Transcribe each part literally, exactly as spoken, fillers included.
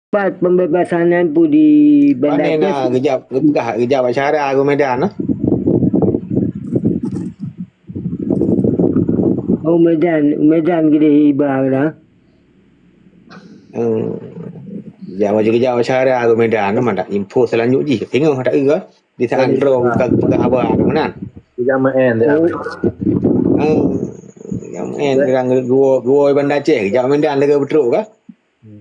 Pat pembebasan nyan pu di Banda Aceh? Pane na geujak, geupeugah geujak bak syara u Medan, nah. Oh, Medan, Medan geudeh iba dah. Hmm. Jak bak, geujak bak syara u Medan, nah, madak info selanjut jih. Tengok tak ke? Di saat droe buka peugah haba keunan. Geujak meu'en. Oh. Hmm. Geujak meu'en, geujak geuwoe, geuwoe Banda Aceh, geujak Medan lagèe beutrok kah?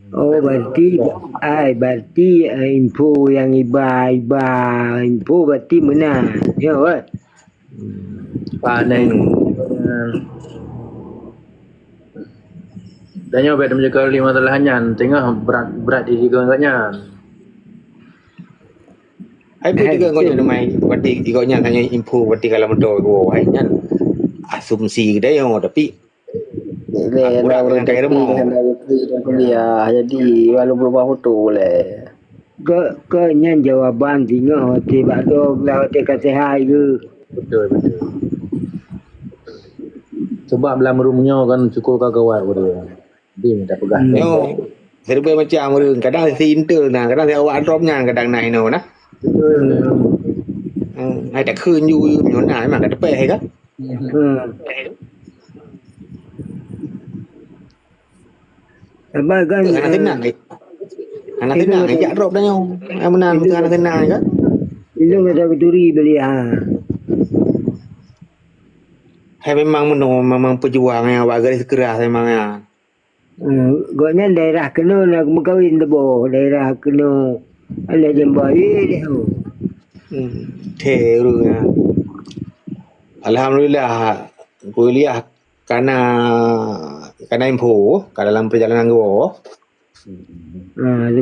Oh, berarti, ai, berarti, eh, info nyang iba, iba info berarti meunan. Ya, kan? Panen. Dan nyoe bèk meunyoe lima masalah nyan, teungoh brat, brat di sigoe nyan. Hai pun juga ngon nyan mai, berarti igoe nyan tanya info, berarti kalau meudoe geuwoe, hai nyan asumsi geutanyoe, tapi Lé, aku dah dengan kai remah. Kuliah, jadi walaupun berubah foto boleh. Ke, ke nyan jawaban singoh, watèe bak dok lah, watèe ka seuhat ke. Betul, betul. Sebab dalam room nyoe kan cukup ka gawat, betul. Dia minta pegang. Hmm. Nyoe, serba macam, kadang si intel nah, kadang si awak drop nyan, kadang nah inoe nah. Betul. Hmm, hai tak kheun ju, nyoe nah, memang ka teupèh kan? Hmm. Saban kan, hana eh, seunang, eh. Hana seunang, eh, jak drop dah nyoe. Hana meunan, hana seunang, kan? Ilong ada kuturi beli, ha. Hai memang meunoe, memang pejuang ya, awak garis keras memang ya. Hmm, gobnyan daerah keunoe na meukawen teuboh, daerah keunoe. Alah jemba, eh, deh, oh. Hmm, the, ureueng ya. Alhamdulillah, kuliah kana, kana info, ka dalam perjalanan geuwoe. Ha,